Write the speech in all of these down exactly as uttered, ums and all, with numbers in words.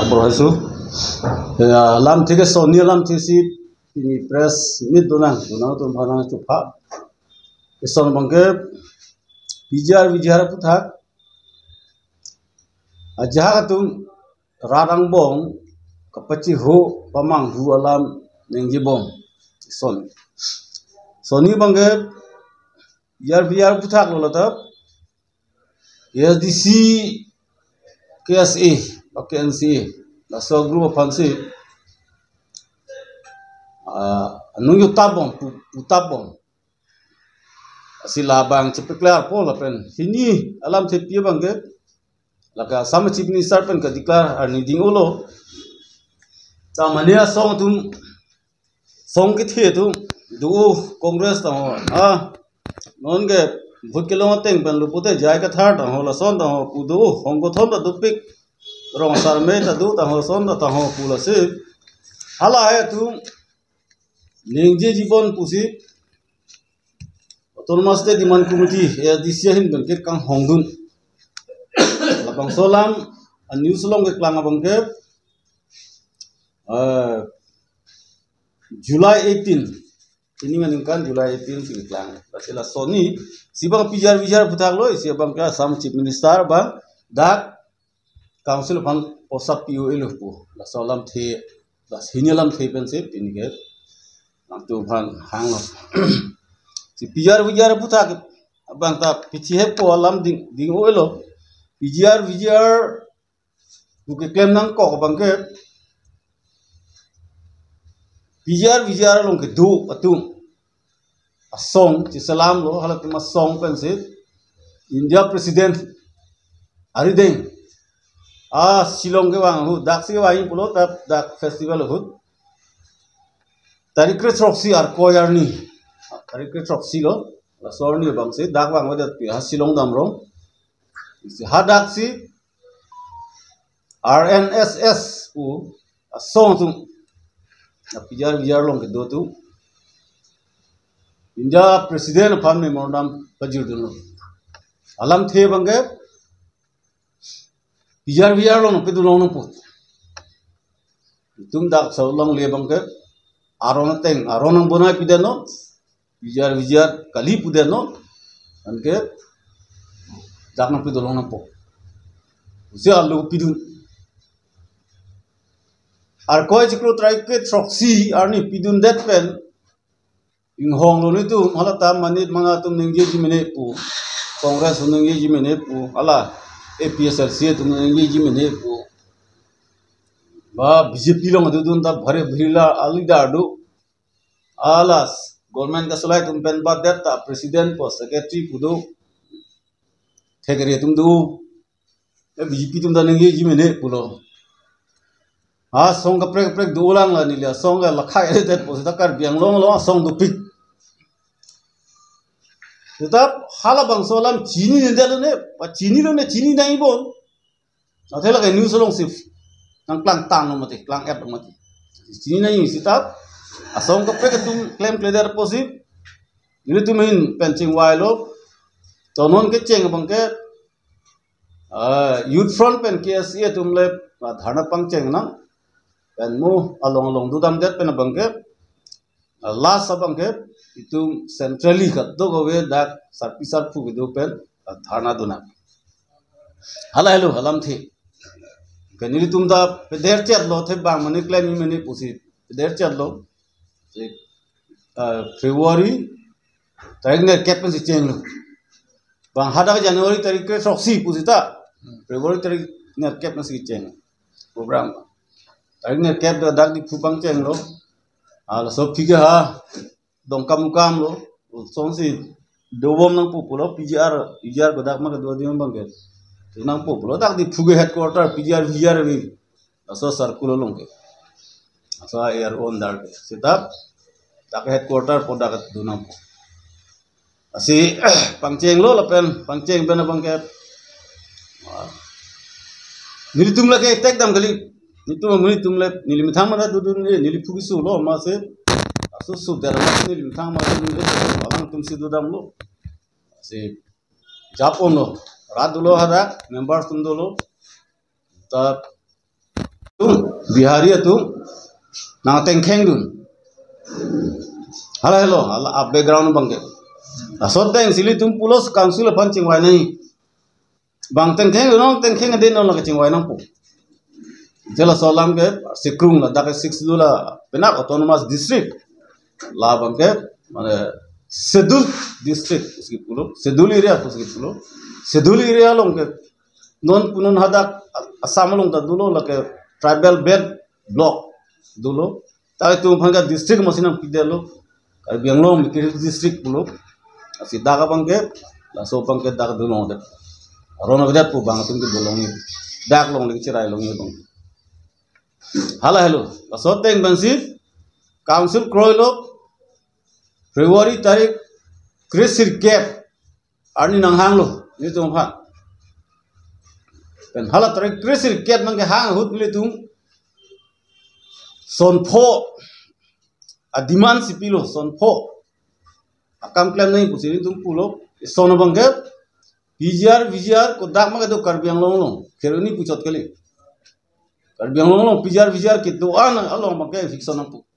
Professor. Ya, lamthe ke sonni lamthe si pini press meet donang, donang atum aphan nangchupha. Eson abangke P G R V G R aphuthak ajahak atum rat angbong kapachiho pamanghu alam ningjebom. Eson. Sonni abangke P G R V G R aphuthak lo, la ta A S D C, K S A, ba K N C A, laso group aphan si, ah, anung jutapbom, pu-, jutapbom. Lasi labang chepaklarpo lapen hini alamthepi abangke, lake Assam Chief Minister pen kadeclare arni ding-olo. Ta mane asong atum, song kethe atum do, Congress tangho, ah, non ke vote kelong ateng pen lo pute J I Kathar tangho, lason tangho pu do, hong kothon ta dopik, rong sarme ta do tangho, son ta tangho pu lasi. Halahei atum ningjejebom pusi Autonomous State Demand Committee, A S D C ahin pen kekanghongdun. Labangso alam a-news along keklang abangke, eh, July eighteen. Pini aningkan July eighteen si keklang. Lasi la sonni, isi abang P G R V G R aphuthak lo, isi abangke Assam Chief Minister abang dak Council aphan posap pi-o-elo pu. Laso alamthe, la hini alamthe pensi pini ke nangtum aphan hanglo. Si P G R V G R aphuthak abang ta pichihepo alam ding, ding-o-elo. P G R V G R pu keklem nangkok abangke P G R V G R along kedo atum asong, chiselam lo, halatum asong pensi India President arideng, ah, Shillong kevang ahut, dak si kevang pulo, dak, dak festival ahut. Tarik kre throksi Arkoi arni, tarik kre throksi lo, laso arni abangsi dak vangvedet pi ha Shillong damrong. Isi hadak si R N S S pu asong atum, na P G R V G R along kedo atum, India President aphan memorandum pajirdunlo. Alamthe abangke P G R V G R along pidun longnangpo. Itum dak Shillong le abangke aron ateng, aron nangbonai pidetnon, P G R V G R kali pudetnon, anke dak nangpidun longnangpo pusi alo pidun. Arkoi chiklo tarik kre throksi arni pidundet pen inghonglo nelitum, hala ta monit manga atum ningjeji mene pu, Congress ningjeji mene pu, hala A P H L C atum ningjeji mene pu, ba B J P along dodun ta bhare bhirila a-leader do. Hala government kasolai atum pen badet ta president pu, secretary pu do. Thekre atum do. E B J P atum ta ningjeji mene pulo. Asong kaprek kaprek dolang, la neli asong ke lakhai edet pu seta Karbi Anglong along asong dopik. Seta halabangso alam chinine detlo ne, pachinilo ne, chini nangji bon. Athe lake news alongsi nangklangtanglo mati, klang-etlo mati. Chini nangji seta asong kaprek atum klemkledet pusi nelitum ahin pen chingvailo. To non kecheng abangke, ah, Youth Front pen K S A atum le, ah, dharna pangchengnang. Pen mo along along dodamdet pen abangke, ah, last abangke itum centrally kadokave dak sarpi sarpo kedo pen, ah, dharna donang. Hala helo alamthe. Ke nelitum ta pederchetlo, athe bang mane klemji mene pusi pederchetlo. Si, ah, February tarik nerkep pensi chenglo. Bang hadak January tarik kre throksi pu seta February tarik nerkep pensi cheng program. Tarik nerkep ta dak Diphu pangchenglo. Ah, laso aphi ke ha Dongkamukam lo, sonsi dobom nangpo pulo, P G R, P G R kodak ma kedo adim abangke. Nangpo pulo, dak Diphu ke headquarter P G R, V G R ave. Laso circle along ke. Laso A R O under ke. Seta dak headquarter pu dak do nangpo. Lasi pangchenglo lapen pangcheng pen abangke, ah, nelitum lake tek dam kali. Nelitum, nelitum le, neli methang mara dodun le, neli phu keso lo, amatsi aso suder amatsi neli methang mara dodun le, alangtumsi dodamlo. Lasi japonlo, rat dolo hadak, members atum dolo. Ta Bihari atum nangtengkheng dun. Hala helo, hala a background abangke. Laso atengsi ilitum pulo council aphan chingvai nangji. Bang tengkheng dun, tengkheng dun, non lake chingvai nangpo. Je laso alam ke sikrung ladak ke six schedule la penap autonomous district. La abangke mane schedule district pusi pulo, schedule area pusi pulo. Schedule area along ke non punon hadak Assam along ta dolo, lake tribal belt block dolo. Tangte itum aphan ke district masi nangpidetlo. Karbi Anglong Mikir Hills district pulo. Lasi dak abangke, laso abangke dak dolongdet. Aron avedet pu bang atum ke dolongji. Dak longle cherai longji abang. Hala helo. Laso ateng pensi council kroilo February tarik kre-sirkep arni nanghanglo, nelitum aphan. Pen hala tarik kre-sirkep nangkehang ahut nelitum son pho a-demand si pilo, son pho akam klem nangji pusi nelitum pulo. Son abangke P G R, V G R kodak ma kedo Karbi Anglong along, Kheroni puchot kali. Karbi Anglong along P G R, V G R kedo-an along abangke eviction nangpo.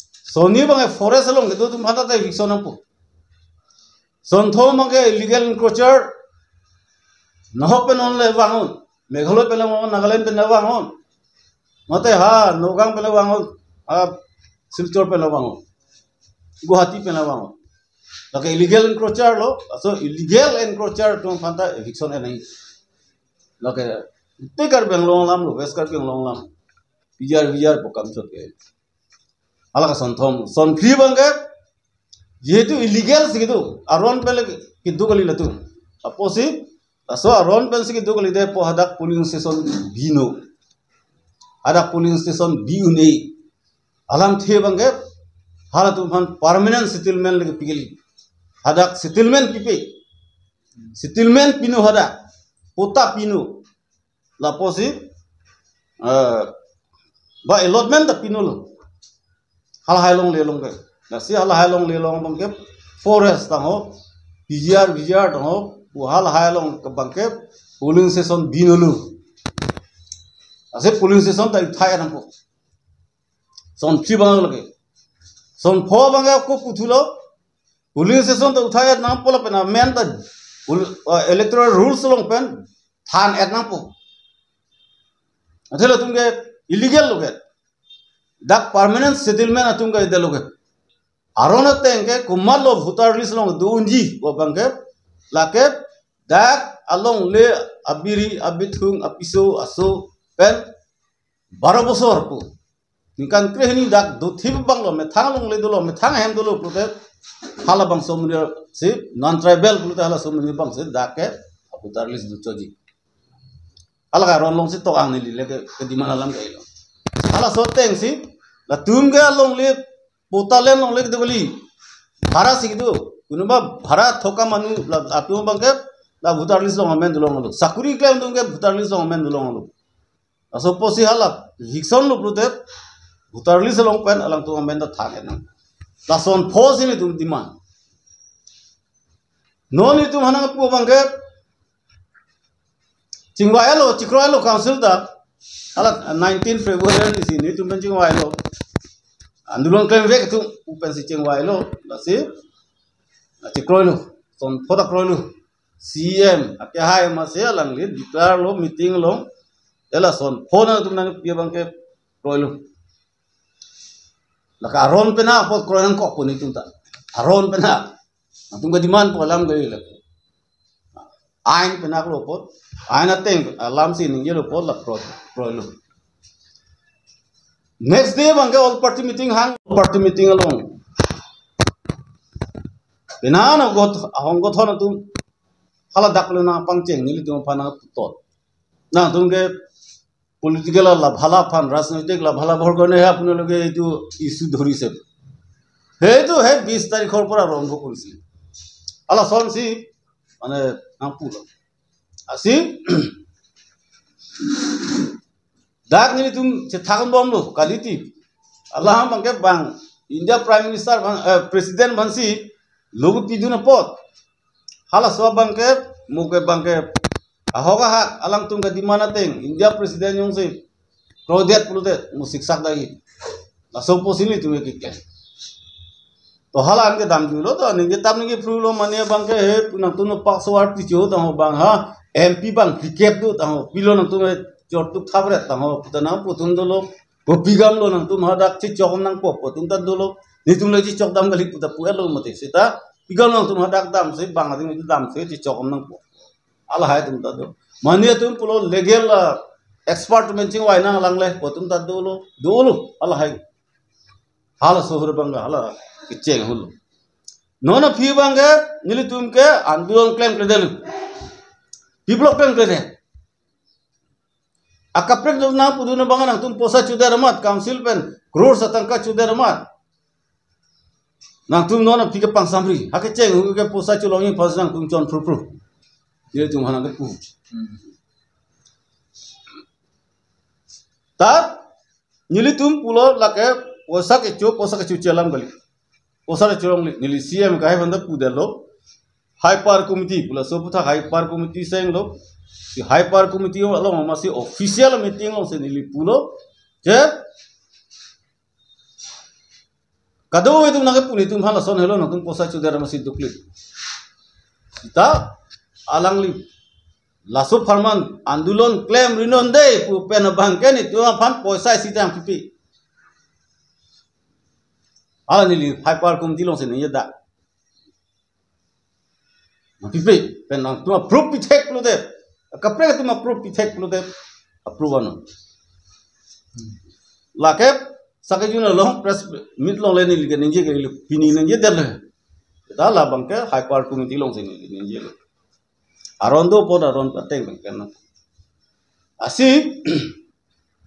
Son ni abangke forest along kedo atum aphanta eviction nangpo. Son tho abangke illegal encroacher, nahok pen onle vangun, Meghalaya pen vangun, Nagaland pen vangun, mate ha Nagaon pen vangun, ha Silchar pen vangun, Guwahati pen vangun. Lake illegal encroacher lo, laso illegal encroacher atum aphanta eviction en nangji. Lake te Karbi Anglong alam lo, West Karbi Anglong alam. P G R, V G R pu kam chot ke. Hala ke son thom, son phli abangke, jehetu illegal si kedo, aron pen le kedo kali latum. Apotsi, laso aron pensi kedo kalidet pu hadak polling station bino. Hadak polling station bi un-e. Alamthe abangke, halatum aphan permanent settlement le kepi kali. Hadak settlement pipe. Settlement pino hadak. Patta pino. Lapusi, eh, ba allotment ta pinolo. Halahai alongle along ke. Lasi halahai alongle along abangke forest tangho, P G R, V G R tangho, pu halahai along ke abangke polling station binolo. Lasi polling station ta uthai nangpo. Son phli abang lake. Son pho abangke ako puthulo. Polling station ta uthai nangpo lapen amen ta pol-, uh, electoral rules along pen than et nangpo. Athe latum ke illegal lo ke. Dak permanent settlement atum ke ide lo ke. Aron ateng ke komatlo voter list along do unji pu abangke, lake dak alongle abiri, abithung, apiso, aso pen baro bosor pu. Ningkan krehini dak dothip abanglo, methang alongle dolo, methang ahem dolo pulote, halabangso amonit si non tribal pulote halaso amonit abang si dak ke voter list dochoji. Hala ke aron alongsi tok ang neli le ke, ke demand alam ke ilo. Halaso atengsi, latum ke alongle, patta alongle kedo kali. Bhara si kedo. Konoba bhara thoka manu, la, atum abangke, la voter list along amen dolonglo. Sakuri klem atum ke voter list along amen dolonglo. Laso apotsi hala eviction lo pulote, voter list along pen alangtum amen ta than et nang. Lason pho si nelitum demand. Non nelitum aphan nangpu abangke, chingvailo, chikroilo council ta. Hala nineteen February si nelitum pen chingvailo. Andolon klemvek atum pen si chingvailo. Lasi, chikroilo. Son pho ta kroilo. C M akehai amatsi alangli declare lo meeting along. Ela son pho nangtum nangpi abangke kroilo. Lake aron penap apot kroi nangkok pu nelitum ta. Aron penap. Nangtum ke demand pu alam kali lake. Ain penap lo apot. Ain ateng alam si ningjelo apot la kroi, kroilo. Next day abangke all party meeting hang, all party meeting along. Penang ahong gothon atum hala dak le nangpangcheng nelitum aphan nangputot. Nangtum ke political labhalab aphan, rajnoitik labhalab abhor karone he apni loge etu issue dhorise. He etu he bis tarikhor pora arambho korise. Hala sonsi, mane, nangpulo. Lasi, dak nelitum chethakbomlo, kaliti. Hala abangke bang, India Prime Minister aphan, eh, President aphansi, logo pidun apot. Halaso abangke, mo ke abangke, ahok ahak, alangtum ke demand ateng, India President jongsi, krodet pulote, mo siksak dagi. Laso pusi nelitum ke keklem. To hala an kedam julo, to ningje tap ningje phrulo, mane abang ke he, nangtum no pak sowar ticho tangho bang ha, M P bang pikep do tangho, pilo nangtum he chortuk thapret tangho, puta nangpo atum dolo, kopi gamlo nangtum hadak chechok nangpo, atum ta dolo, nelitum le chechok dam kali puta pu-etlo mati, seta, pi gamlo nangtum hadak damsi, bang ading damsi, chechok nangpo. Halahai atum ta do. Mane atum pulo legal, ah, expert atum chingvai nanglangle, atum ta dolo, dolo, halahai. Hala sohor abang ke, hala kecheng holo. Non aphi abang ke, nelitum ke andolon klemkledetlo. Pi pulo klemkledet. Akaprek do nangpudun abang nangtum poisa chodet amat, council pen crores atangka chodet amat. Nangtum non aphi ke pangsamri, ha kecheng hu ke poisa cholongji pas nangtum chon phru phru. Nelitum hanang kepu. Ta, nelitum pulo lake poisa kecho, poisa kecho chelam kali. Poisa kecholongli, neli C M kahai aphan ta pudetlo. High power committee, pulo so putha high power committee senglo. Si high power committee along masi official meeting alongsi neli pulo. Je, kadokave atum nangkepu nelitum aphan lason helo nangtum poisa chodet masi dukli. Seta alangli laso apharman andolon klemri non dei pu pen abang ke nelitum aphan poisa isi tang pipe. Hala neli high power committee alongsi ningjedak. Pipe, pen nangtum approve pithek pulote. Kaprek atum approve pithek pulote. Approve ano. Lake, sake jun along press meet along le neli keningje ke pini ningjedetlo. Ta labang ke high power committee alongsi neli ningjelo. Aron do pon aron pateng bang ke na. Asi,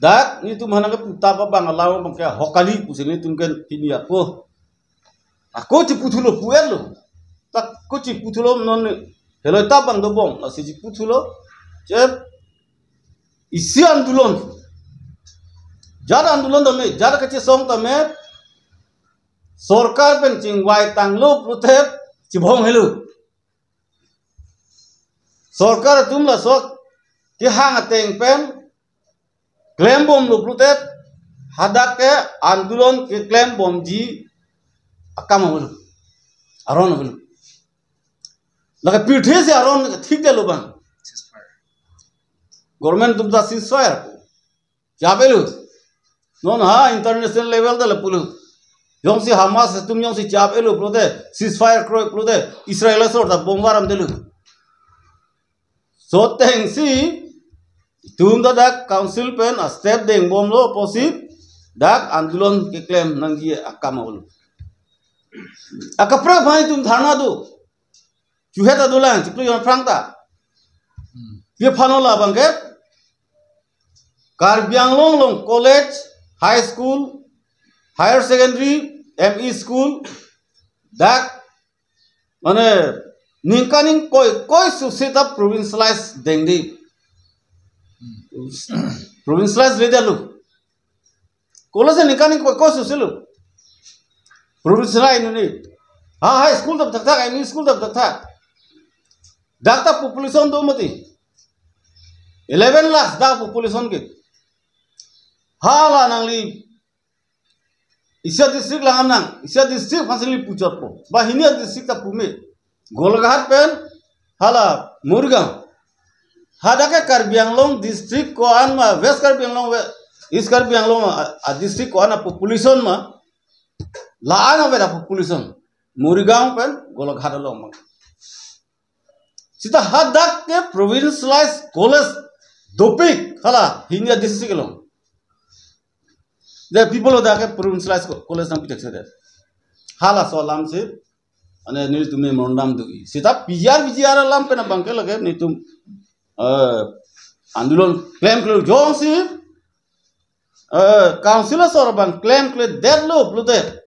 dak nelitum hanang kepu tap abang alam abang ke ahok kali pusi nelitum ke pini ako. Ako cheputhulo pu-etlo. Ta ako cheputhulo non heloi tap abang dobom, lasi cheputhulo. Je isi andolon. Jat andolon tame, jat kachesong tame. Sorkar pen chingvai tanglo pulote chibom helo. Sorkar atum laso kehang ateng pen klembomlo pulote hadak ke andolon keklembomji akam avelo. Aron avelo. Lake pirthe si aron thikdetlo bang. Government atum ta ceasefire chap-etlo. Non ha international level ta lapulo. Jongsi Hamas atum jongsi chap-etlo pulote, ceasefire kroi pulote, Israel asor ta bomb varamdetlo. So atengsi, itum ta dak council pen a-step dengbomlo pusi, dak andolon keklem nangji akam avelo. Akaprek aphan itum dharna do. Chuhet adolang, chiklo yon phrang ta. Ye phano labang ke, Karbi Anglong along college, high school, higher secondary, M E school, dak, mane, ningkan ingkoi, koi susi ta provincialize dengdi. Provincialize ledetlo. College ningkan ingkoi, koi susilo. Provincialize nuni. Ha, high school ta thakthak, M E school ta thakthak. Dak ta population do mati. Eleven lakhs dak population ke. Hala nangli. Isi a-district lang nang. Isi a-district aphansi neli puchotpo. Ba hini a-district ta pume. Golaghat pen hala Morigaon. Hadak ke Karbi Anglong district ko-an ma, West Karbi Anglong, we-, East Karbi Anglong a, a-district ko-an a-population ma. La-an ave a-population. Morigaon pen Golaghat along ma. Seta hadak ke provincialized college dopik hala hini a-district along. The people of dak ke provincialized co-, college nangpitheksedet. Halaso alamsi, ane nelitum memorandum do-i. Seta P G R, V G R alam pen abang ke lake nelitum, eh, andolon klemkle jongsi, eh, council asor abang klemkledetlo pulote.